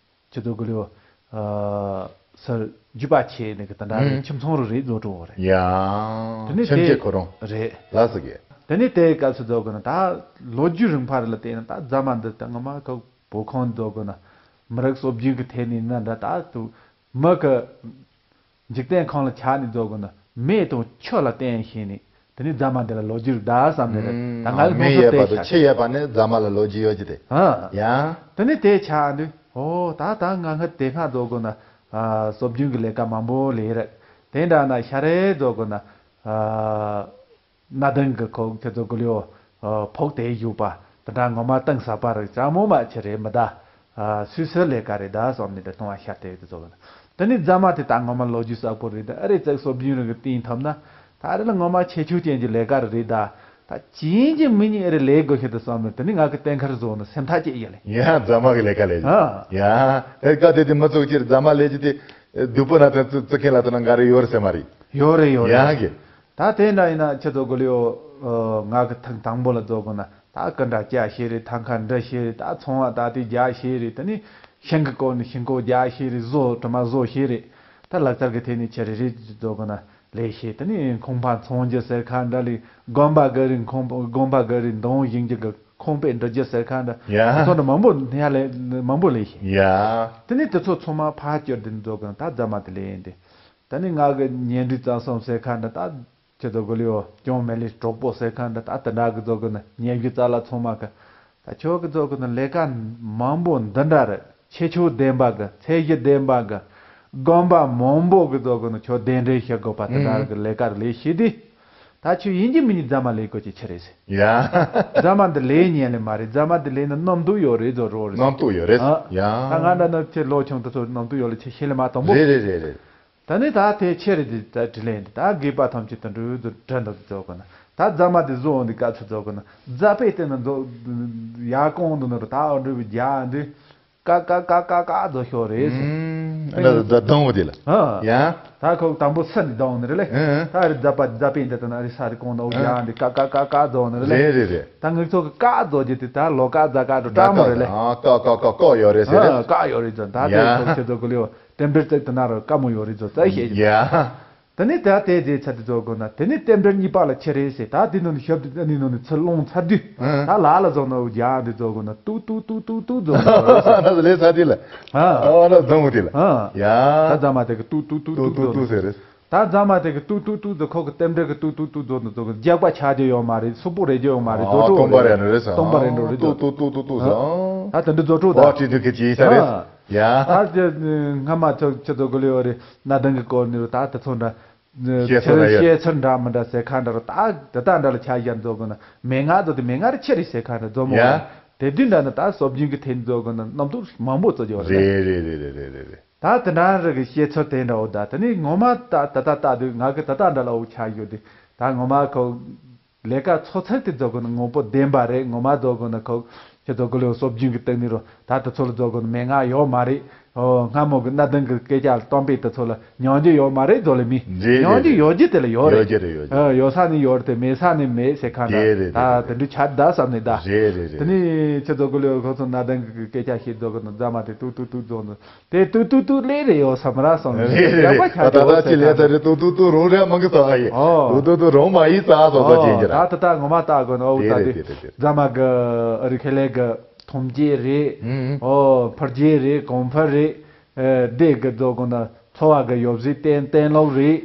ཁྱེད་ཚོ་གི་ལིའོ་ཨ་སར་རྒྱུད་པ་ཆེ་ནི་གི་ད་འདྲ་རེད། ཨང་། ཁྱིམ་ཚང་རུ་རེད་བཟོ་འགྲོ་བ་རེད། ཡང་། དེ་ནས་ཁྱིམ་དེ་གྱི་ཁོ་རང་རེད། ལགས་སོ་གི། དེ་ནས་དེའི་སྐབས་སུ་རྫོགས་དགོས་ན་ད་ལོ་རྒྱུས་རིང་བ་རེ་ལ་བལྟས་ན་ད་རྫ་མ་འདི་ད་ངོ་མ་ཁོ་བོད་ཁང་རྫོགས་དགོས་ན་མི་རིགས་སློབ་སྦྱོང་གི་ཐད་ནས་ན་འདྲ་ད་དུ་མི་གི་འཇིག་རྟེན་ཁམས་ལ་ཆགས་ནས་རྫོགས་དགོས་ན་མེ་དང་ཆུ་ལ་བརྟེན་ཤེས་ནས་དེ་ནས་རྫ་མ་འདི་ལ་ལོ་རྒྱུས་ད་བསམ་ནས་རེད། ད་ང་ཨང་། མེ་ཡོད་པ་དང་ཆུ་ཡོད་པ་ནས་རྫ་མ་ལ་ལོ་རྒྱུས་ཡོད་ཀྱི་དེ། ཨ། ཡང་། དེ་ནས་དེ་ཆགས་འདུག་ཨོ་ད་ད་ང་ང་དེ་སྔ་རྫོགས་དགོས་ན་ཨ་སློབ་སྦྱོང་གི་ལས་ཀ་མང་པོ་ལས་རེད། དེ་འདྲ་ན་ཤ་རེ་རྫོགས་དགོས་ན་ཨ། གནའ་དེང་གི་ཁོ་ཁྱེད་ཚོ་གི་ལིའོ་ཨ་ཕོག་དེ་བཞུགས་པ་དེ་འདྲ་ངོ་མ་གཏིང་ཟབ་པ་རེད། ཅང་མོ་མ་ཆེ་རེད་མི་ད། ཨ་སུད་སི་ལས་ཀ་རེད་ད་བསམ་ནས་དེ་གཏོང་བ་ཤར་དེ་དེ་ཚོ་གི་དེ་ནི་རྫ་མ་དེ་ད་ངོ་མ་ལོ་རྒྱུས་གསལ་པོ་རེད་ད། ཨ་རེ་ཙག་སློབ་སྦྱོང་རིག་གི་སྟེང་ཐོབ་ན་ད་ཨ་རེ་ལ་ངོ་མ་ཁྱད་ཆོས་ཅན་གྱི་ལས་ཀ་རེད་ད། ད་ཅིན་གྱི་མི་ཉིད་ཨ་རེ་ལས་དགོས་ཤེས་དུ་བསམ་ནས་དེ་ནི་ང་གི་གཏན་འཁེལ་བཟོ་ནས་སེམས་ཐག་བཅད་ཡ་ལེ། ཡ་རྫ་མ་གི་ལས་ཀ་ལས། ཨ། ཡ་ཨེ་ཀ་དེ་དེ་མི་ཚོགས་ཀྱི་རྫ་མ་ལས་ཀྱི་དེ་སྡུག་པོ་ན་དེ་ཙི་ཙི་ཁེ་ལ་དེ་ན་འགའ་རེ་ཡོད་རེད་སེམས་མ་རེད། ཡོད་རེད་ཡོད་རེད། ཡ་གི། ད་དེ་འདྲ་ཡིན་ན་ཁྱེད་ཚོ་གི་ལིའོ་ཨ་ང་གི་ཐེངས་དང་པོ་ལ་རྫོགས་དགོས་ན་ད་ཀི་འདྲ་བཅའ་ཤེས་རེད། ཐང་ཁ་འབྲི་ཤེས་རེད། ད་ཚོང་བ་ད་དེ་རྒྱག་ཤེས་རེད། དེ་ནི་ཤིང་གི་སྐོར་ནས་ཤིང་ཁོག་རྒྱག་ཤེས་རེད། བཟོ་དྲི་མ་བཟོ་ཤེས་རེད། ད་ལག་རྩལ་གི་ཐད་ནས་ཁྱེད་རེ་རེ་རྫོགས་དགོས་ན་ལས་ཤེས། དེ་ནི་ཁང་པ་འཚོང་རྒྱུ་ཟེར་ཁ་འདྲ་ལས་དགོན་པ་གི་རིགས་ཁང་པ་དགོན་པ་གི་རིགས་འདང་ཡིན་རྒྱུ་གི་ཁང་པའི་འབྲི་རྒྱུ་ཟེར་ཁ་འདྲ། ཡ། དེ་ཚོ་འདྲ་མང་པོ་ཡ་ལས་མང་པོ་ལས་ཤེས། ཡ། དེ་ནི་དེ་ཚོ་ཚང་མ་ཕར་བསྐྱུར་དེ་རྫོགས་དགོས་ན་ད་རྫ་མ་དེ་ལས་ཡིན་ཏེ། ད་ནི་ང་གི་ཉེ་འབྲེལ་རྩ་གསུམ་ཟེར་མཁན་འདྲ་ད། ཁྱེད་ཚོ་གི་ལིའོ་སྐྱོང་མེད་ལི་གྲོགས་པོ་ཟེར་མཁན་འདྲ་ད་དེ་འདྲ་གི་ཚོ་གི་ནི་ཉེ་བཞི་རྩ་ལ་ཚང་མ་གི། ད་ཁྱོད་གི་ཚོ་གི་ནི་ལས་ཀ་མང་པོ་འདི་འདྲ་རེད། ཁྱད་ཆོས་ལྡན་པ་གི་ཚད་གཞི་ལྡན་པ་གི། དགོན་པ་མང་པོ་གི་ཚོ་གི་ནི་ཁྱོད་གདན་འདྲེན་བྱེད་དགོས་པ་དེ་འདྲ་གི་ལས་ཀ་ལས་ཤེས་དུས། ད་ཁྱོད་ཡིན་གྱི་མིན་གྱི་རྫ་མ་ལས་དགོས་ཀྱི་ཆི་རེད་ཟེར། ཡ། རྫ་མ་འདི་ལས་ཉན་ལས་མ་རེད། རྫ་མ་འདི་ལས་ན་རྣམ་རྟོག་ཡོད་རེད་ཚོ་རོ་རེད། རྣམ་རྟོག་ཡོད་རེད། ཨ། ཡ། ད་ང་འདྲ་ནི་ཁྱེད་ལོ་ཆུང་དུ་ཚོ་རྣམ་རྟོག་ཡོད་ལ་ཁྱེད་ཤེས་ལས་མ་དང་པོ། རེད་རེད་རེད་རེད། ད་ནི་ད་དེ་ཆེ་རེད་དེ་ད་དྲི་ལན་དེ་ད་དགེ་བ་ཐམས་ཅད་དུ་འགྲོ་དུ་དྲན་དུ་རྫོགས་གོ་ན། ད་རྫ་མ་དེ་བཟོ་འོང་དེ་ག་ཚོད་རྫོགས་གོ་ན། རྫ་པའི་སྟེང་ན་རྫོགས་ཡར་གོང་དུ་ནོར་ད་འོ་འགྲོ་བའི་རྒྱ་འདི་ཀ་ཀ་ཀ་ཀ་ཀ་རྫོགས་ཤོག་རེད་ཟེར། ཨ་ད་ད་དང་བོ་དེ་ལ། ཨ། ཡ། ད་ཁོ་དང་པོ་ས་ནི་ལྡང་ནི་རེད་ལེ། ཨ། ད་རི་རྫ་པ་རྫ་པའི་འདི་དང་ན་རི་ས་རི་གོང་ན་འོ་རྒྱ་འདི་ཀ་ཀ་ཀ་ཀ་རྫོགས་ནི་རེད་ལེ། རེད་རེད་རེད། ད་ངེད་ཚོ་གི་ཀ་རྫོགས་རྒྱུ་དེ་ད་ལོ་ཀ་རྫ་ཀ་འགྲོ་ཀྲ་མོ་རེད་ལེ། ཨ་ཀ་ཀ་ཀ་ཀ་ཡོད་རེད་ཟེར་རེད། ཨ་ཀ་ཡོད་རེད་ཟེར། ད་དེ་ཡ། ཁོ་ཁྱེད་ཚོ་གི་ལེའོ་དེ་འབྲེལ་ཚིག་དེ་ན་རུ་ཀ་མོ་ཡོད་རེད་ཟེར་ཙ་ཤེས་ཀྱི། ཡ། དེ་ནས་ད་དེ་དེ་ཚར་དུས་རྫོགས་དགོས་ན། དེ་ནས་རྟེན་འབྲེལ་གཉིས་པ་ལ་ཁྱེར་རེ་ཟེར། ད་དེ་ནང་ནས་ཞབས་དེ་ཨ་ནི་ནང་ནས་ཚུར་ལོངས་ཚར་དུས། ཨ། ད་ལ་ལ་རྫོགས་ན་འུ་རྒྱག་འདི་རྫོགས་དགོས་ན། ཏུ་ཏུ་ཏུ་ཏུ་ཏུ་རྫོགས་དགོས་རེད་ཟེར། ད་ལས་ས་དེ་ལ། ཨ། ཨ་ལ་རྫོགས་དེ་ལ། ཨ། ཡ། ད་རྫ་མ་དེ་གི་ཏུ་ཏུ་ཏུ་ཏུ་ཏུ་ཏུ་ཏུ་ཟེར་རེད། ད་རྫ་མ་དེ་གི་ཏུ་ཏུ་ཏུ་ཏུ་ཁོ་གི་རྟེན་འབྲེལ་གི་ཏུ་ཏུ་ཏུ་ཏུ་ནི་རྫོགས་གི་རྒྱག་པ་ཆགས་རྒྱུ་ཡོད་མ་རེད། སུ་པོ་རེད་རྒྱུ་ཡོད་མ་རེད། རྫོགས་གྲོགས་རེད། སྟོང་པ་རེད་ཟེར། སྟོང་པ་རེད་འགྲོ་རེད། ཏུ་ཏུ་ཏུ་ཏུ་ཏུ་ཟེར། ཨ། ད་དེ་འདྲ་རྫོགས་གྲོགས་ད། ཨོ་ཁྲིད་དུ་ཁེ་ཅི་ཡིན་ས་རེད། ཨ། ཡ། ད་དེ་སྔ་མ་ཚོ་ཁྱེད་ཚོ་གི་ལས་ཡོད་རེད། གནའ་དེང་གི་སྐོར་ནི་རུ་ད་དེ་ཚོ་འདྲ། བཤད་ཚུལ་ན་ཡོད། བཤད་ཚུལ་འདྲ་མི་འདྲ་ཟེར་ཁ་འདྲ་རུ། ད་དེ་ད་འདྲ་ལ་ཆ་བཞག་རྫོགས་གི་ན་མན་ངག་རྫོགས་དེ་མན་ངག་རེ་ཆེ་རེད་ཟེར་ཁ་འདྲ་རྫོགས་མོ། ཡ། དེ་དུས་འདྲ་ན་ད་སྲོལ་རྒྱུན་གི་ཐད་རྫོགས་གི་ན་རྣམ་རྟོག་མང་པོ་རྩོད་རྒྱུ་རེད། རེད་རེད། ད་དེ་འདྲ་རེ་གི་བཤད་ཚུལ་དེ་འདྲ་འོ། ད་དེ་ནས་ངོ་མ་ད་ད་ད་ད་དུས་ང་གི་ད་ད་འདྲ་ལ་འོ་ཆ་ཡོད་དེ། ད་ངོ་མ་ཁོ་ལས་ཀ་ཚོ་ཚད་དེ་རྫོགས་གི་ན་དངོས་པོ་བདེན་པ་རེད། ངོ་མ་རྫོགས་གི་ན་ཁོ་ཁྱེད་ཚོ་གི་ལོ་སྲོལ་རྒྱུན་གི་སྟེང་ནས་རོ། ད་དེ་ཚོ་ལ་རྫོགས་གི་ན་མན་ངག་ཡོད་མ་རེད། ཨོ། སྔ་མོ་གི་གནའ་དེང་གི་སྐད་ཆ་ལ་གཏམ་དཔེ་དེ་ཚོ་ལ་ཉན་རྒྱུ་ཡོད་མ་རེད་རྫོགས་ལ་མི། རེད་རེད། ཉན་རྒྱུ་ཡོད་རྒྱུ་དེ་ལ་ཡོད་རེད། ཡོད་རྒྱུ་རེད། ཡོད་རྒྱུ། ཨ། ཡོད་ས་ནི་ཡོད་རེད་དེ། མེད་ས་ནི་མེད་ཟེར་ཁ་འདྲ། རེད་རེད། ད་རེད་རེད། དེ་འདྲ་ཆགས་ད་བསམ་ནས་ད། རེད་རེད་རེད། དེ་ནས་ཁྱེད་ཚོ་གི་ལོ་ཁོ་ཚོ་གནའ་དེང་གི་སྐད་ཆ་བཤད་རྫོགས་གི་ན་རྫ་མ་དེ་ཏུ་ཏུ་ཏུ་རྫོགས་ན། དེ་ཏུ་ཏུ་ཏུ་ལས་རེ་ཡོད་བསམ་ར་སོང་ནས། རེད་རེད། རྒྱག་པ་ཆགས་ད་ད་ད་ཅི་ལས་ད་རེད། ཏུ་ཏུ་ཏུ་རུང་རེ་མང་གི་ཙག་ཡིན། ཨོ། ཏུ་ཏུ་ཏུ་རུང་མ་ཡིན་ཙག་སོགས་པ་ཅན་གྱི་ར། ད་ད་ད་ངོ་མ་ལྟ་དགོས་ན། ཨོ། ད་དེ་རེད་དེ་རེད། རྫ་མ་གི་ཨ་རི་ཁེ་ལས་གི་ཐོན་སྐྱེད་རེད། ཨོ། འཕེལ་རྒྱས་རེད། གོང་འཕེལ་རེད། ཨེ། སྡེ་གི་རྫོགས་གི་ན་འཚོ་བ་གི་ཡོ་བྱད་གཏན་གཏན་སློབ་རེད།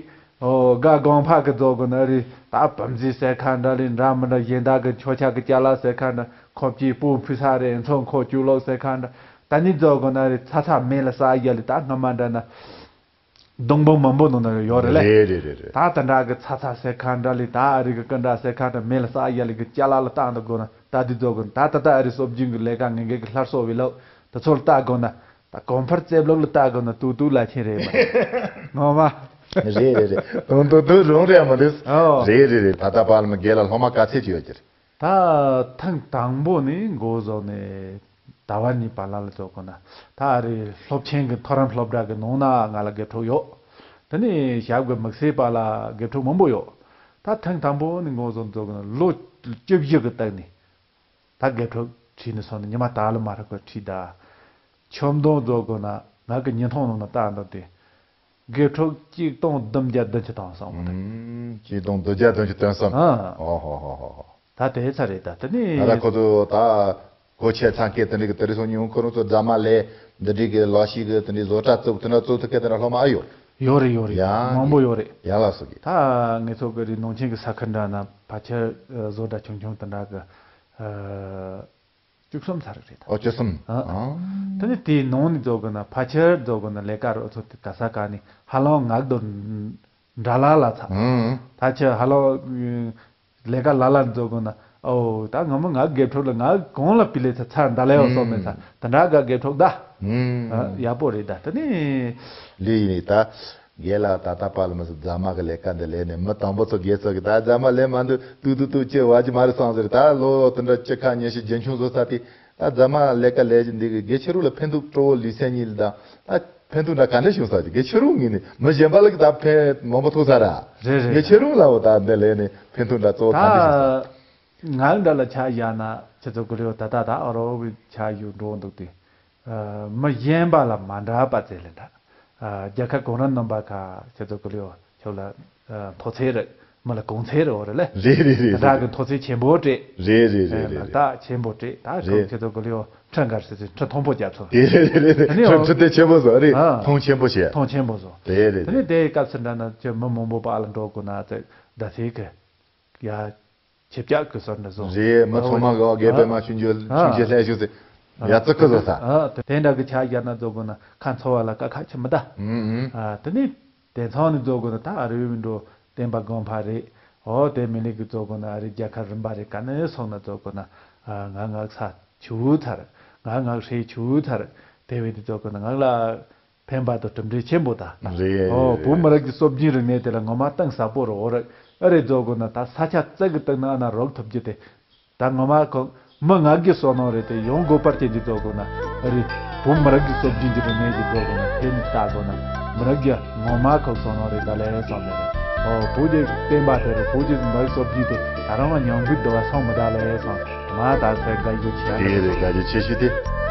ཨོ། དགའ་གོང་འཕེལ་གི་རྫོགས་གི་ན་རེད། ད་བུམ་འཛིན་ཟེར་ཁ་འདྲ་ལས་འདྲ་མི་འདྲ། གཞན་དག་གི་མཆོད་ཆ་གི་ཅ་ལག་ཟེར་ཁ་འདྲ། ཁོ་ཅི་སྤུ་ཕུ་ས་རེད། མཚོ་འཁོར་བཅུ་ལོག་ཟེར་ཁ་འདྲ། ད་ནི་རྫོགས་གི་ན་རེད། ཚ་ཚ་མེ་ལ་ས་ཡ་ལི་ད་སྔ་མ་འདྲ་ན། སྡོང་པོ་མང་པོ་ནང་ན་ཡོད་རེད་ལེ། རེད་རེད་རེད་རེད། ད་དེ་འདྲ་གི་ཚ་ཚ་ཟེར་ཁ་འདྲ་ལི། ད་ཨ་རི་གི་ཀི་འདྲ་ཟེར་ཁ་འདྲ། མེ་ལ་ས་ཡ་ལི་གི་ཅ་ལག་ལ་བཏང་འདུག་དགོས་ན། ད་འདི་རྫོགས་གི་ན། ད་ད་ད་ཨ་རི་སྲོལ་རྒྱུན་གི་ལས་ཀ་ངན་གི་གི་སླར་གསོ་བའི་ལོག་དེ་ཚོ་ལ་ལྟ་དགོས་ན། ད་གོང་འཕེལ་རྩེ་ལོག་ལ་ལྟ་དགོས་ན་ཏུ་ཏུ་ལ་ཆེན་རེད་མ་རེད། ངོ་མ། རེད་རེད་རེད། ཏུ་ཏུ་ཏུ་རུང་རེད་མ་རེད། ཨོ། རེད་རེད་རེད། ད་ལྟ་བར་ལ་མི་རྒན་ལ་སློབ་མ་ག་ཚད་ཅིག་ཡོད་ཀྱི་རེད། ད་ཐེངས་དང་པོ་ནས་འགོ་བཟུང་ནས་ཟླ་བ་གཉིས་བར་ལ་ལ་རྫོགས་གི་ན། ད་ཨ་རི་སློབ་ཆེན་གི་མཐོ་རིམ་སློབ་གྲྭ་གི་ནང་ན་ང་ལ་དགེ་ཕྲུག་ཡོད། དེ་ནས་ཞབས་གི་དམིགས་བསལ་བར་ལ་དགེ་ཕྲུག་མང་པོ་ཡོད། ད་ཐེངས་དང་པོ་ནས་འགོ་བཟུང་རྫོགས་གི་ན་ལོ་བཅུ་བཞི་གི་སྟེང་ནས། ད་དགེ་ཕྲུག་ཁྲིད་ནས་སོང་ནས་ཉི་མ་དག་ལ་མ་རག་གི་ཁྲིད་ད། ཆུ་མདོ་རྫོགས་གི་ན་ང་གི་ཉིན་ཐོང་ནང་ན་ལྟ་འདོད་དེ། དགེ་ཕྲུག་གཅིག་སྟོང་བདུན་བརྒྱ་བདུན་ཅུ་དོན་གསུམ། ཨུམ། གཅིག་སྟོང་བདུན་བརྒྱ་བདུན་ཅུ་དོན་གསུམ། ཨ། ཨོ་ཧོ་ཧོ་ཧོ་ཧོ། ད་དེ་ཚ་རེད། ད་དེ་ནི། ད་ལྟ་ཁོ་ཚོ་ད་གོ་ཆེ་ཚང་སྐད་དེ་འདྲ་གི་དེ་རིང་སང་ཉིན་ཁོ་རང་ཚོ་རྫ་མ་ལས་འདི་འདྲ་གི་ལག་ཤེས་གི་དེ་འདྲའི་བཟོ་གྲྭ་བཙུགས། དེ་འདྲ་བཙུགས་ཐུབ་མཁན་དེ་འདྲ་སློབ་མ་ཨ་ཡོད། ཡོད་རེད་ཡོད་རེད། ཡང་མང་པོ་ཡོད་རེད། ཡང་ལ་སོགས་ཀྱི། ད་ངེད་ཚོ་གི་རི་ནང་ཆེན་གི་ས་ཁུལ་འདྲ་ན་ཕལ་ཆེར་བཟོ་གྲྭ་ཆུང་ཆུང་དེ་འདྲ་གི། ཨ། བཅུ་གསུམ་ཚར་རེད་ད། ཨོ། བཅུ་གསུམ། ཨ། ཨ། དེ་ནི་དེའི་ནང་ནས་རྫོགས་གི་ན་ཕལ་ཆེར་རྫོགས་གི་ན་ལས་ཀ་རོགས་ཚོ་དེ་ག་ས་ག་ནས་ཧ་ལམ་ངག་དོ་འདྲ་ལ་ལ་ཚ། ཨང་། ཕལ་ཆེར་ཧ་ལམ་ལས་ཀ་ལ་ལ་རྫོགས་གི་ན། ཨོ། ད་ང་མོ་ངག་དགེ་ཕྲུག་ལ་ངག་གང་ལ་པི་ལེ་ཚ་ཚ་འདྲ་ལས་ཡོད་སོང་མེད་ཚ། ཨང་། དེ་འདྲ་ག་དགེ་ཕྲུག་ད། ཨང་། ཨ། ཡག་པོ་རེད་ད་དེ་ནི། ལི་ཡིན་ད། རྒན་ལགས་ད་ལྟ་བར་ལ་མི་སུ་རྫ་མ་གི་ལས་ཀ་འདི་ལས་ནས་མི་དང་པོ་ཚོ་རྒན་ཚོ་གི་ད་རྫ་མ་ལས་མ་འདུག་ཏུ་ཏུ་ཏུ་ཅེས་བ་ཅི་མ་རེད་སང་ཟེར། ད་ལོ་དེ་འདྲ་བཅུ་ཁ་ཉི་ཤུ་རྒྱུན་འཁྱོངས་བཟོ་ས་དེ། ད་རྫ་མ་ལས་ཀ་ལས་ཀྱི་འདི་གི་དགེ་ཆེ་རུ་ལ་ཕན་ཐོགས་སྤྲོ་བོ་ལུས་སེམས་གཉིས་ལ་ད་ད་ཕན་ཐོགས་འདྲ་ག་འདྲ་བྱུང་ས་ཀྱི་དགེ་ཆེ་རུ་ངོས་ནས་མི་གཞན་པ་ལ་གི་ད་ཕན་མང་པོ་ཐོགས་ས་ར། རེད་རེད། དགེ་ཆེ་རུ་ལའོ་ད་འདི་ལས་ནས་ཕན་ཐོགས་འདྲ་གཙོ་བོ་ག་འདྲ་བྱུང་ས། ད་ང་འདྲ་ལ་ཆ་བཞག་ན་ཁྱེད་ཚོ་གི་རེ་བ་ད་ད་ད་ཨ་རོ་བི་ཆ་ཡུ་འགྲོ་འདུག་སྟེ། ཨ། མི་གཞན་པ་ལ་མ་འདྲ་བ་བཙལ་ལེ་འདྲ། ཨ། རྒྱལ་ཁབ་གང་རུང་རྣམ་པ་ཁ་ཁྱེད་ཚོ་གི་ལུས་ཁྱོད་ལ། ཨ། མཐོ་ཚད་རེད། མི་ལ་གོང་ཚད་རེད། འོ་རེད་ལེ། རེད་རེད་རེད། དེ་འདྲ་གི་མཐོ་ཚད་ཆེན་པོ་སྤྲད། རེད་རེད་རེད་རེད། ཨ། ད་ཆེན་པོ་སྤྲད། ད་གང་ཁྱེད་ཚོ་གི་ལུས་ཁྲི་འགར་ཟེར་ཚེ་ཁྲི་མཐོན་པོ་རྒྱབ་ཚོ། རེད་རེད་རེད་རེད། ཨ་ནི་ཁྲི་ཁྲི་དེ་ཆེན་པོ་བཟོ་རེད། ཨ། མཐོང་ཆེན་པོ་བྱས། མཐོང་ཆེན་པོ་བཟོ། རེད་རེད། དེ་ནི་དེའི་སྐབས་སུ་འདྲ་ན་ཁྱོད་མི་མང་པོ་པ་ལ་འགྲོ་དགོས་ན་ཚེ་ཟླ་ཚེ་གི། ཡ། ཁྱེད་ཅག་གི་སོར་འདྲ་བཟོ། རེད། མི་ཚང་མ་གི་དགེ་འཕེལ་མ་ཆུང་ཆུང་ཆུང་ཆུང་ལྷད་ཞུ་ཟེར། ཡ་ཙི་ཁི་བཟོ་ས། ཨ། དེ་འདྲ་གི་ཆ་བཞག་ན་རྫོགས་དགོས་ན་ཁ་འཚོ་བ་ལ་དཀའ་ཁག་ཆེ་མི་ད། ཨུ་ཨུ། ཨ། དེ་ནི་དེང་སང་ནི་རྫོགས་དགོས་ན་ད་ཨ་རི་བོད་མི་འགྲོ་བསྟན་པ་སྒང་འཕར་རེད། ཨོ་དེ་མི་ལི་གི་རྫོགས་དགོས་ན་ཨ་རི་རྒྱལ་ཁབ་རིམ་པ་རེད། ག་ནས་སོང་ན་རྫོགས་དགོས་ན། ཨ། ང་ངག་ཚ་ཆུ་ཚར། ང་ངག་ཧྲེ་ཆུ་ཚར། དེ་བས་དེ་རྫོགས་དགོས་ན་ངག་ལ། ཕན་པ་དང་གྲུབ་འབྲས་ཆེན་པོ་དང་། རེད། ཨོ། རེད། བོད་མི་རིགས་ཀྱི་སྲོལ་རྒྱུན་རིག་གནས་དེ་ལ་ངོ་མ་གཏིང་ཟབ་པོ་རེད། འོ་རེད། ཨ་རེད་རྫོགས་དགོས་ན་ད་ས་ཆ་ཙི་གི་སྟེང་ན་ཨ་ན་རོགས་ཐུབ་རྒྱུ་དེ། ད་ངོ་མ་ཁོ་མི་ང་གི་བསོད་ནམས་རེད་དེ་ཡོང་དགོས་པར་བྱེད་རྒྱུ་རྫོགས་དགོས་ན། ཨ་རེད། བོད་མི་རིགས་ཀྱི་སྲོལ་རྒྱུན་གྱི་རིག་གནས་ཀྱི་རྫོགས་དགོས་ན་དེ་ནི་ལྟ་དགོས་ན་མི་རིགས་ཀྱི་ངོ་མ་ཁོ་བསོད་ནམས་རེད་ད་ལས་བསམ་ནས་རེད། ཨོ། བོད་ཀྱི་བསྟན་པ་དེ་རེད། བོད་ཀྱི་མི་རིགས་སྲོལ་རྒྱུན་དེ་ད་རང་ལ་ཉམས་རྒུད་འདུ་བ་སོང་མི་ད་ལས་བསམ་མ་ད་ཚེ་དགའ་རྒྱུ་ཆེ། དེ་རེད། དགའ་རྒྱུ་ཆེ་ཤོས་དེ།